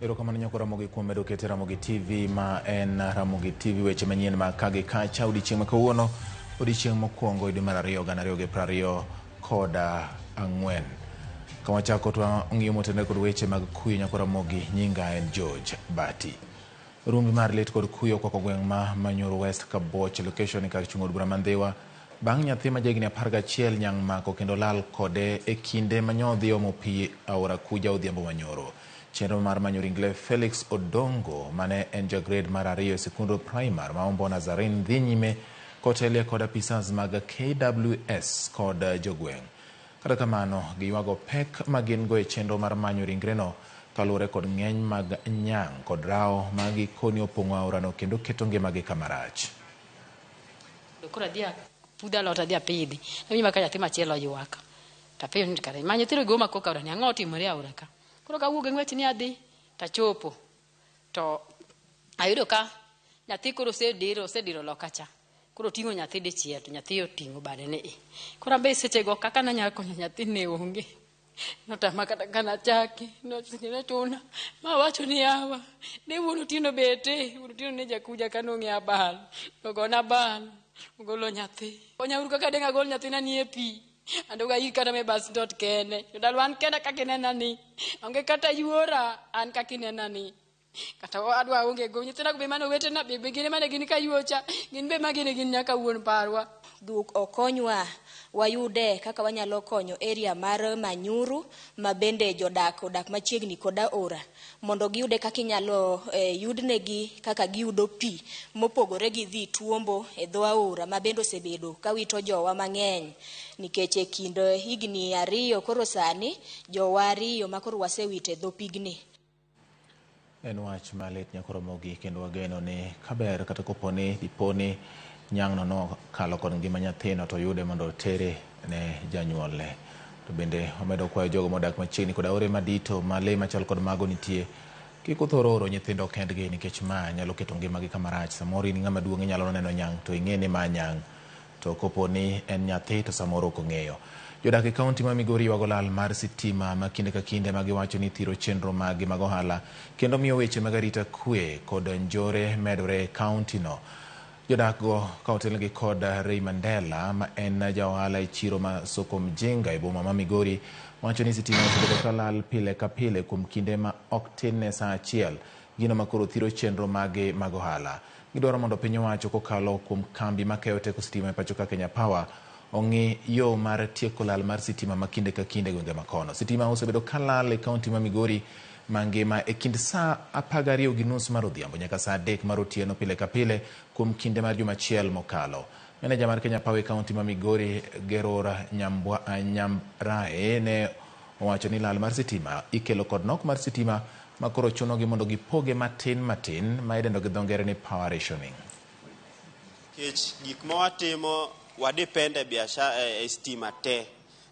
Erokamano nyako Ramogi kuom medo kete Ramogi TV ma en Ramogi TV weche manyien ma ka gi kacha odiechieng' ma kawuono odiechieng' mokwongo e dwe mar ariyo gana ariyo gi prariyo kod ang'wen. Ka wachako to wang'iyo motenore kod weche mag kuyo nyako Ramogi nyinga en George Bati. Rumbi mar lit kod kuyo okwako gweng' ma Manyuru West Kaboch location kar chung' od bura ma Ndhiwa bang' nyathi ma jahigni 11 nyang' mako kendo lal kode e kinde ma nyodhi omo pi aora Kuja odhiambo manyoro. Chenro mar manyo ringre Felix Odongo mane en ja grade mar ariyo e sikund primar ma Ombo Nazarene dhi nyime kotelie kod apisas mag KWS kod jogweng'. Kata kamano, giywago pek ma gin go e chenro mar manyo ringreno kaluwore kod ng'eny mag nyang' kod rawo ma gikoni opong'o aorano kendo keto ngimagi kama rach. Koro adhi apudh alot adhi apidhi. Awinjo mana ka nyathi machielo ywak. To apenjo ni kare ma nyithindo go mako aora ni ang'o otimore e aora ka. Koro kawuok gi ng'wech ni adhi tachopo to ayudo ka nyathi koro osediro osediro loka cha. Koro oting'o nyathi dichiel to nyathi oting'o bade ni i. Koro an be sechego kaka nanyalo konyo nyathi ne onge. Notama kata ka nachaki, nochuna mawacho ni yawa, ne wuon Otieno bete, wuon Otieno ne jakuja ka nong'e abal, ogona abal, ogolo nyathi. Konyauru kaka deng' agol nyathina ni e pi. Andogo ayik kata me bas dot kende. To ndalo an kenda kaka inena ni, onge kata yuora an kaka inena ni. Kata owadwa aonge go, nyithinda go be mane owetena be gin mane gin kayuocha, gin be magine gin nyaka wuon parwa. Dhuk okonywa wayude kaka wanyalo konyo area mar Manyuru ma bende jodak odak machiegni kod aora mondo giyude kaka inyalo eh, yudnegi kaka giyudo pi mopogore gi dhi tuombo e dho aora ma bende osebedo ka wito jowa mang'eny nikech e kind higni ariyo koro sani jowa ariyo ma koro wasewito e dho pigni. En wach malit nyako Ramogi kendo wageno ni kaber kata kopo ni dipo ni nyang'no nokalo kod ngima nyathino to oyude mondo otere ne janyuolne. To bende wamedo kwayo jogo modak machiegni kod aore madito ma lee machal kod mago nitie kik uthor oro nyithindo kendgi nikech ma nyalo keto ngimagi kama rach. Samoro in ng'ama duong' inyalo neno nyang' to ing'e ni ma nyang' to kopo ni en nyathi to samoro ok ong'eyo. Jodak e kaunti ma Migori ywago lal mar sitima ma kinde ka kinde ma giwacho ni thiro chenro maggi mag ohala kendo miyo weche mag arita kwe kod njore medore e kaunti no. Jodak go ka otelnegi kod Ray Mandela ma en ja ohala e chiro ma Soko Mjinga e boma ma Migori wacho ni sitima osebedo ka lal pile ka pile kuom kinde ma ok tin ne saa achiel, gino ma koro thiro chenro maggi mag ohala. Gidwaro mondo piny owacho kokalo kuom kambi makeyo teko sitima e pacho ka Kenya Power ong'i yo mar tieko lal mar sitima ma kinde ka kinde e gwenge ma kono. Sitima osebedo ka lal e kaunti ma Migori mangima e kind saa 12:30 mar odhiambo nyaka saa 3 mar otieno pile ka pile kuom kinde mar juma achiel mokalo. Meneja mar Kenya Power e kaunti ma Migori Geror Nyamrae ne owacho ni lal mar sitima ikelo kod nok mar sitima ma koro chunogi mondo gipoge matin matin ma idendo gi dho ngere ni power rationing. Nikech gik ma watimo wa depend e biashara e stima te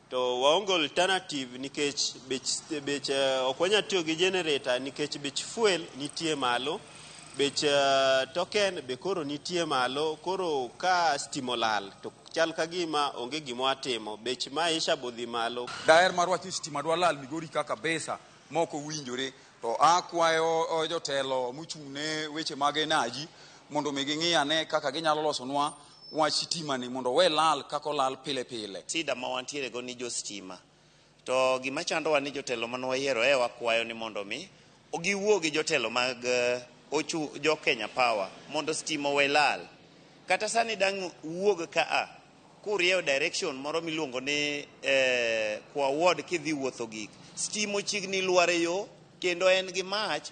to waonge alternative nikech bech bech ok wanyal tiyo gi generator nikech bech fuel nitie malo bech token be koro nitie malo koro ka stima olal to chal ka gima onge gima watimo bech maisha bodhi malo. Daher mar wacho ni stima dwa lal Migori ka kabisa ma ok owinjore to akwayo jotelo mochung' ne weche mag energy mondo mi ging'i ane kaka ginyalo losonwa wach sitima ni mondo owe lal kaka olal pile pile. Sida ma wantiere go ni jo stima to gima chandowa ni jotelo mane wayiero e wakwayo ni mondo mi giwuo gi jotelo mag ochu jo Kenya Power mondo stima owe lal. Kata sani dang' wuog ka a kurieyo direction moro miluongo ni kwa ward kidhi wuotho gik stima ochiegni lwar e yo kendo en gi mach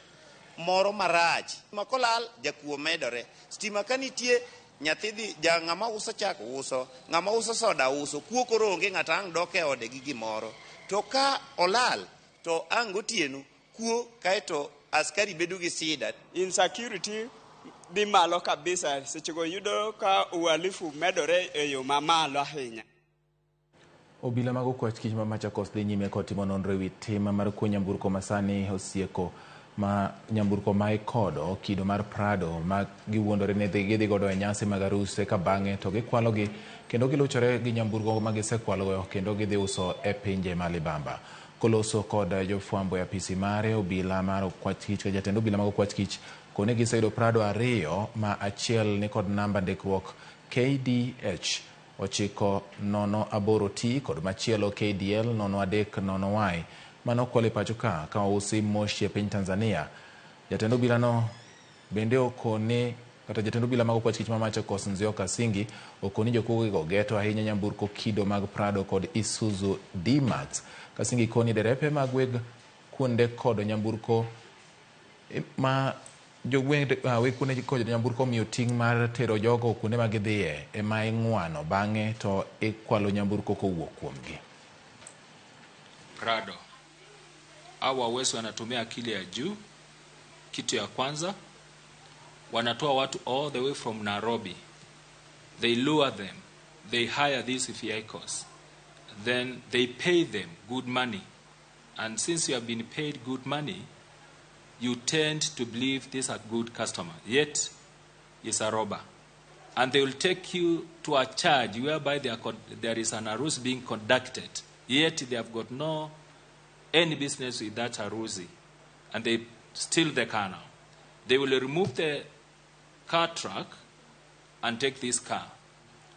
moro marach ma kolal jakuo medore. Stima ka nitie nyathi dhi ja ng'ama uso chak uso, ng'ama uso soda uso, kuo koro onge ng'ato ang' dok e ode gi gimoro. To ka olal to ang' gotieno kuo kaeto askari bedo gi sida. Insecurity dhi malo kabisa sechego yudo ka uhalifu medore e yo mamalo ahinya. Obila mag okwach kich ma Machakos dhi nyime kod timo nonro ewi tim mar kuo nyamburko ma sani osieko ma nyamburko ma ikodo kido mar Prado ma giwuondore ni gidhi godo e nyasi mag arus eka bang'e to gikwalogi kendo giluchore gi nyamburko ma gisekwalogo kendo gidhi uso e pinje ma libamba. Koloso kod jofwambo e apisi mare, obila mar okwach kich ka jatend obila mag okwach kich kone giseyudo Prado 2 ma achiel ni kod namba ndikruok KDH 908T kod machielo KDL 030Y mane okwal e pacho ka ousi Moshi e piny Tanzania. Jatend obilano bende okone kata jatend obila mag okwach kich ma Machakos Nzioka Singi okoni jokuoge geto ahinya nyamburko kido mag Prado kod Isuzu D-Max. Kasingi koni derepe mag weg kuonde kod nyamburko ma weg kuonde kod nyamburko omiyo ting' mar tero jogo kuonde ma gidhiye ema ing'wano bang'e to ikwalo nyamburko kowuok kuomgi. Prado hawa wezi wanatumia akili ya juu. Kitu ya kwanza, wanatoa watu all the way from Nairobi. They lure them. They hire these vehicles. Then they pay them good money. And since you have been paid good money, you tend to believe this is a good customer. Yet, it's a robber. And they will take you to a charge whereby there is an arrest being conducted. Yet, they have got no any business with that arusi. And they steal the car now. They will remove the car truck and take this car.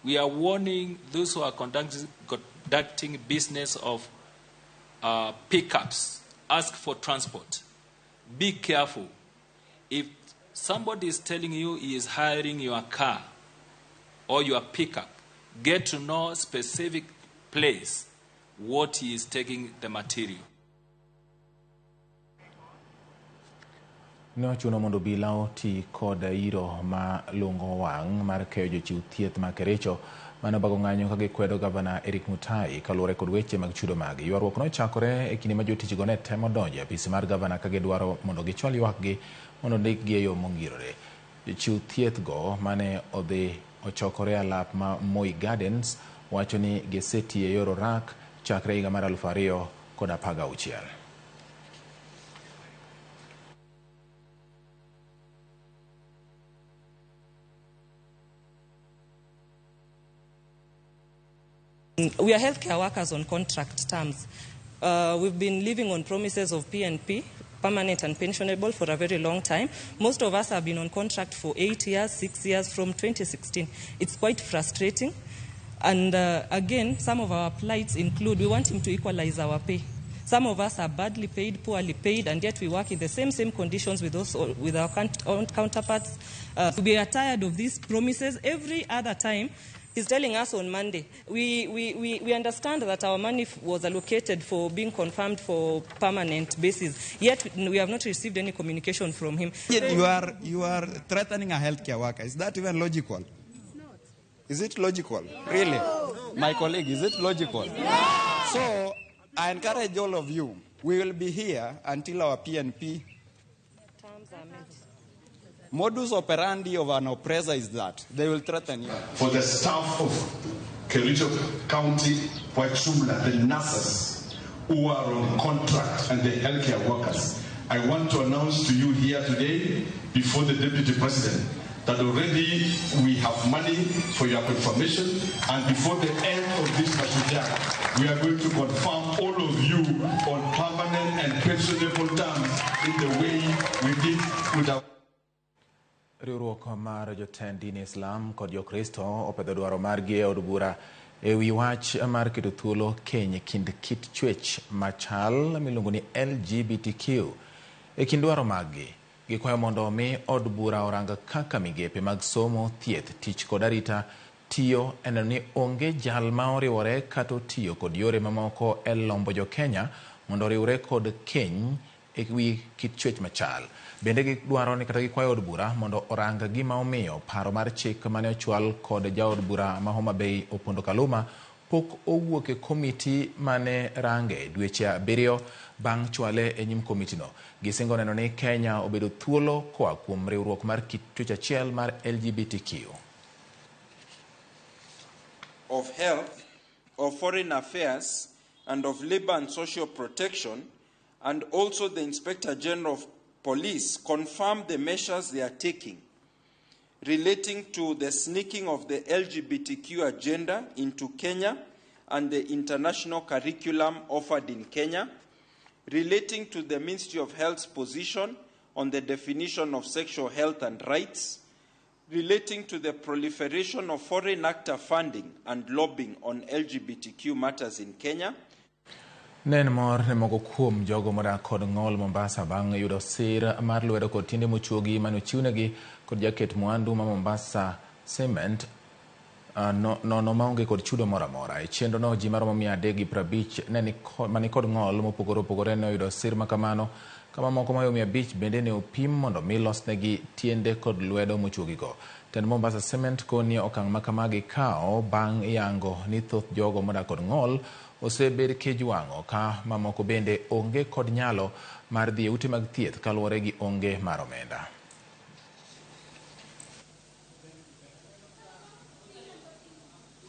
We are warning those who are conducting business of pickups, ask for transport. Be careful. If somebody is telling you he is hiring your car or your pickup, get to know specific place what he is taking the material. Ne ochuno mondo obila oti kod iro ma lungo wang' mar keyo jochiw thieth ma Kericho mane obago ng'anyo ka gikwedo gavana Eric Mutai kaluwore kod weche mag chudo magi. Ywaruok nochakore e kinde ma jotichgo ne temo donjo e apisi mar gavana ka gidwaro mondo gichwal ywakgi mondo ndikgi e yo mongirore. Jochiw thieth go mane odhi ochokore alap ma Moi Gardens wacho ni gisetiyo e yor orak chakre higa mar 2016. We are healthcare workers on contract terms. We've been living on promises of PNP, permanent and pensionable, for a very long time. Most of us have been on contract for 8 years, 6 years, from 2016. It's quite frustrating. And again, some of our plights include we want him to equalize our pay. Some of us are badly paid, poorly paid, and yet we work in the same conditions with those, with our counterparts. We are tired of these promises. Every other time, he's telling us on Monday. We understand that our money was allocated for being confirmed for permanent basis, yet we have not received any communication from him. You are threatening a healthcare worker. Is that even logical? It's not. Is it logical? No. Really? No. My colleague, is it logical? No. So I encourage all of you, we will be here until our PNP terms are met. Modus operandi of an oppressor is that they will threaten you. For the staff of Kericho County, Wachumla, the nurses who are on contract and the healthcare workers, I want to announce to you here today before the Deputy President that already we have money for your confirmation, and before the end of this Mashujaa, we are going to confirm all of you on permanent and pensionable terms in the way we did with our Riwruok mar jotend din Islam kod Jokristo opedho dwaro margi e od bura e wi wach mar keto thuolo keny kind kit chwech machal miluongo ni LGBTQ. E kind dwaro maggi, gikwayo mondo omi od bura orang kaka migepe mag somo, thieth, tich kod arita tiyo e neno ni onge jal ma oriwore kata otiyo kod yore mamoko e lombo jo-Kenya mondo oriwre kod keny e wi kit chwech machal. Bende gidwaro ni kata gikwayo od bura mondo orang gima omiyo paro mar chik mane ochwal kod jaod bura ma Homa Bay Opondo Kaluma pok owuok e komiti mane range dweche 7 bang' chwale e nyim komitino. Gisingo neno ni Kenya obedo thuolo koa kuom riwruok mar kit chwech achiel mar LGBTQ. Of Health, of Foreign Affairs, and of Labor and Social Protection, and also the Inspector General of Police confirmed the measures they are taking relating to the sneaking of the LGBTQ agenda into Kenya and the international curriculum offered in Kenya, relating to the Ministry of Health's position on the definition of sexual health and rights, relating to the proliferation of foreign actor funding and lobbying on LGBTQ matters in Kenya. Ne en mor ne moko kuom jogo modak kod ng'ol Mombasa bang' yudo sir mar lwedo kod tiende mochuogi mane ochiwnegi kod jaket mwandu ma Mombasa Cement nono maonge kod chudo moro amora. E chenro no ji maromo 350 ne mani kod ng'ol mopogore opogore ne oyudo sir makamano, kama moko mayo 500 bende ne opim mondo mi losnegi tiende kod lwedo mochuogigo. Tend Mombasa Cement koni okang' makamagi kao bang' yango ni thoth jogo modak kod ng'ol osebed kejwang'o ka mamoko bende onge kod nyalo mar dhi e ute mag thieth kaluwore gi onge mar omenda.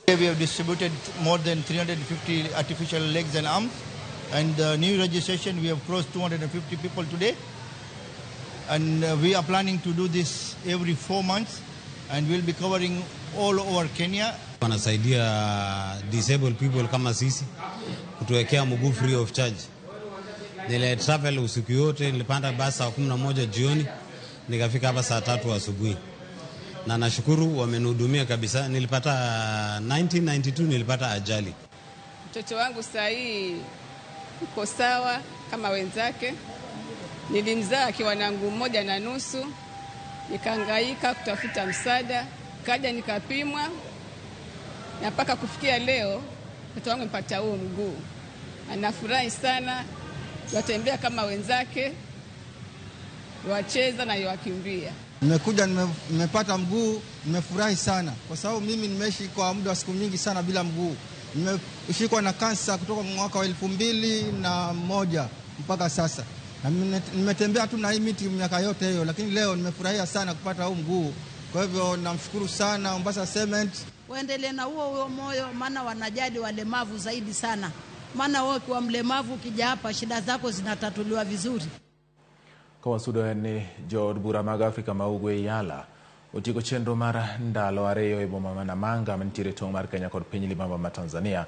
We have distributed more than 350 artificial legs and arms, and the new registration we have closed 250 people today, and we are planning to do this every 4 months, and we'll be covering all over Kenya. Wanasaidia disabled people kama sisi kutuwekea mguu free of charge. Nile travel usiku yote, nilipanda basi saa 11 jioni nikafika hapa saa 3 asubuhi. Na nashukuru wamenihudumia kabisa. Nilipata 1992 nilipata ajali. Mtoto wangu saa hii uko sawa kama wenzake. Nilimzaa akiwa na mguu 1.5. Nikahangaika kutafuta msaada, kaja nikapimwa, na mpaka kufikia leo mtoto wangu mpata huo mguu. Anafurahi sana, watembea kama wenzake, wacheza na wakimbia. Nimekuja nimepata mguu, nimefurahi sana kwa sababu mimi nimeishi kwa muda wa siku nyingi sana bila mguu. Nimeshikwa na kansa kutoka mwaka wa 2001 mpaka sasa. Na nimetembea tu na hii miti miaka yote hiyo, lakini leo nimefurahia sana kupata huu mguu. Kwa hivyo namshukuru sana Mombasa Cement. Waendelee na huo moyo, maana wanajali walemavu zaidi sana. Maana wewe ukiwa mlemavu ukija hapa shida zako zinatatuliwa vizuri. Kwa wasudo ni jood bura mag Afrika ma Ugwe Yala otieko chenro mar ndalo 2 e boma ma Namanga mantiere tong' mar Kenya kod piny libamba ma Tanzania,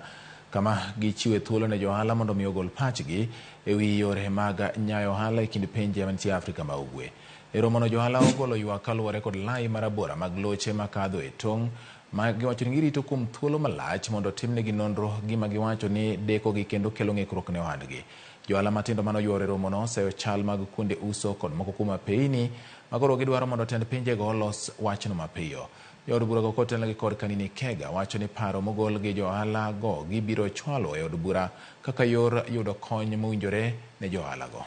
kama gichiwe thuolo ne johala mondo mi ogol pachgi e wi yore mag nyayo ohala e kind pinje mantie Afrika ma Ugwe. E romono johala ogolo ywak kaluwore kod lai marabora mag loche makadho e tong' ma giwacho ni girito kuom thuolo malach mondo timnegi nonro gima giwacho ni dekogi kendo kelo ng'ikruok ne ohandgi. Johala matindo mano yuoro e romono oseyo chal mag kuonde uso kod moko kuom apeyni makoro gidwaro mondo tend pinjego olos wachno mapiyo. Jood bura go kotelnegi kod Kanini Kega wacho ni paro mogol gi johala go gibiro chwalo e od bura kaka yor yudo kony mowinjore ne johala go.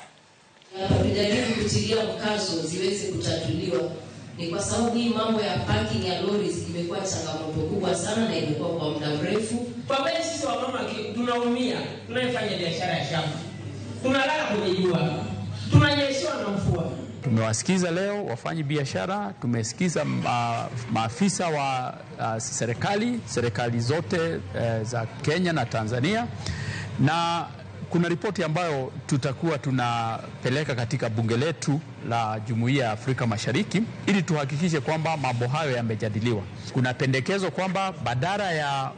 Tujaribu kutilia mkazo ziweze kutatuliwa ni kwa sababu hii mambo ya parking ya lorries imekuwa changamoto kubwa sana na imekuwa kwa muda mrefu. Kwa kweli sisi wamama tunaumia, tunayefanya biashara ya shamba, tunalala kwenye jua, tunanyeshewa na mvua. Tumewasikiza leo wafanyi biashara, tumesikiza maafisa wa serikali zote za Kenya na Tanzania, na kuna ripoti ambayo tutakuwa tunapeleka katika bunge letu la Jumuiya ya Afrika Mashariki ili tuhakikishe kwamba mambo hayo yamejadiliwa. Kuna pendekezo kwamba badala ya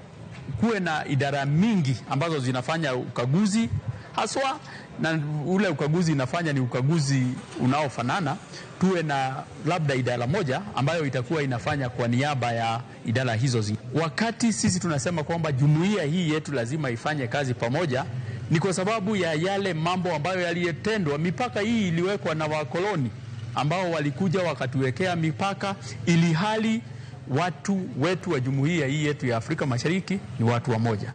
kuwe na idara mingi ambazo zinafanya ukaguzi haswa, na ule ukaguzi inafanya ni ukaguzi unaofanana, tuwe na labda idara moja ambayo itakuwa inafanya kwa niaba ya idara hizo zingine. Wakati sisi tunasema kwamba jumuiya hii yetu lazima ifanye kazi pamoja, ni kwa sababu ya yale mambo ambayo yaliyotendwa. Mipaka hii iliwekwa na wakoloni ambao walikuja wakatuwekea mipaka, ili hali watu wetu wa jumuiya hii yetu ya Afrika Mashariki ni watu wamoja.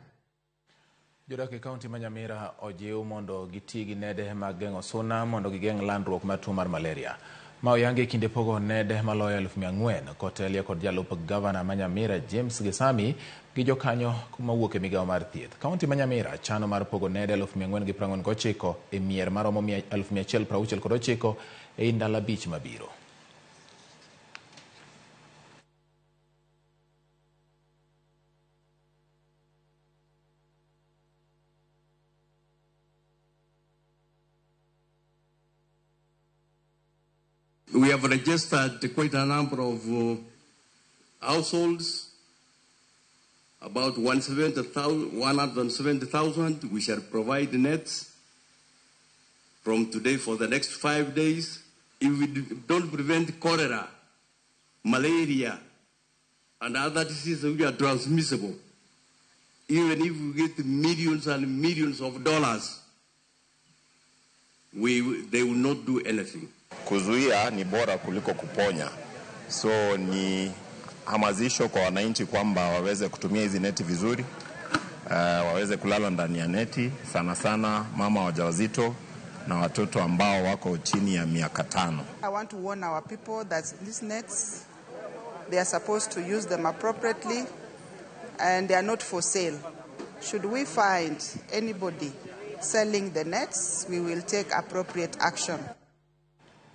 Jodak e kaunti ma Nyamira ojiw mondo giti gi nede mag geng'o suna mondo gigeng' landruok mar tuo mar malaria. Ma oyangi e kinde pogo nede maloyo 4,000 kotelie kod jalup gavana ma Nyamira James Gesami gi jokanyo mawuok e migawo mar thieth. Kaunti ma Nyamira chano mar pogo nede 4,049 e mier maromo 1,169 e ndalo 5 mabiro. We have registered quite a number of households, about 170,000. We shall provide nets. From today for the next 5 days, if we don't prevent cholera, malaria, and other diseases which are transmissible, even if we get millions and millions of dollars, they will not do anything. Kuzuia ni bora kuliko kuponya, so ni hamasisho kwa wananchi kwamba waweze kutumia hizi neti vizuri, waweze kulala ndani ya neti, sana sana mama wajawazito na watoto ambao wako chini ya miaka 5. I want to warn our people that these nets, they are supposed to use them appropriately and they are not for sale. Should we find anybody selling the nets, we will take appropriate action.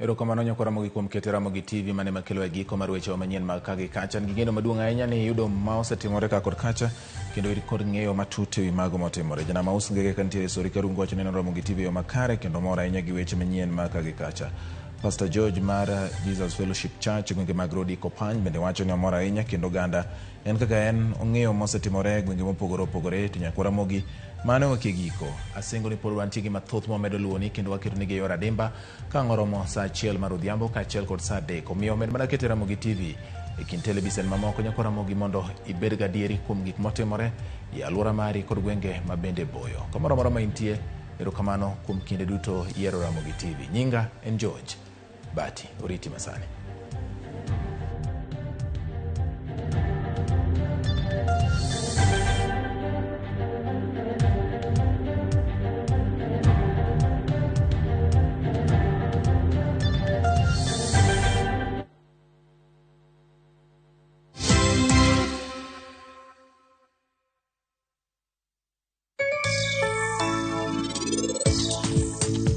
Erokamano nyako Ramogi kuom keto Ramogi TV mane makelo e giko mar weche manyien mag ka gi kacha. An gi geno maduong' ahinya ni iyudo ma osetimore ka kod kacha kendo in kod ng'eyo matut ewi mago motimore. Janama us ngege ka nitiere Sori Karungo wacho neno Ramogi TV e yo makare kendo mor ahinya gi weche manyien mag ka gi kacha. Pastor George mar Jesus Fellowship Church e gwenge mag Rodi Kopany bende wacho ni omor ahinya kendo oganda en kaka en ong'eyo mosetimore e gwenge mopogore opogore to nyakwa Ramogi mano ok e giko. Asingo ni pod wantie gi mathoth mwamedo luwoni kendo waketo nigi e yor adimba ka ang' oromo saa 1 mar odhiambo kaachiel kod saa 3. Omiyo med mana keto Ramogi TV e kind televisen mamoko nyakwa Ramogi mondo ibed gadieri kuom gik motimore e alwora mari kod gwenge ma bende boyo. Kamoro amora ma intie, erokamano kuom kinde duto yiero Ramogi TV. Nyinga en George Bati. Oriti masani.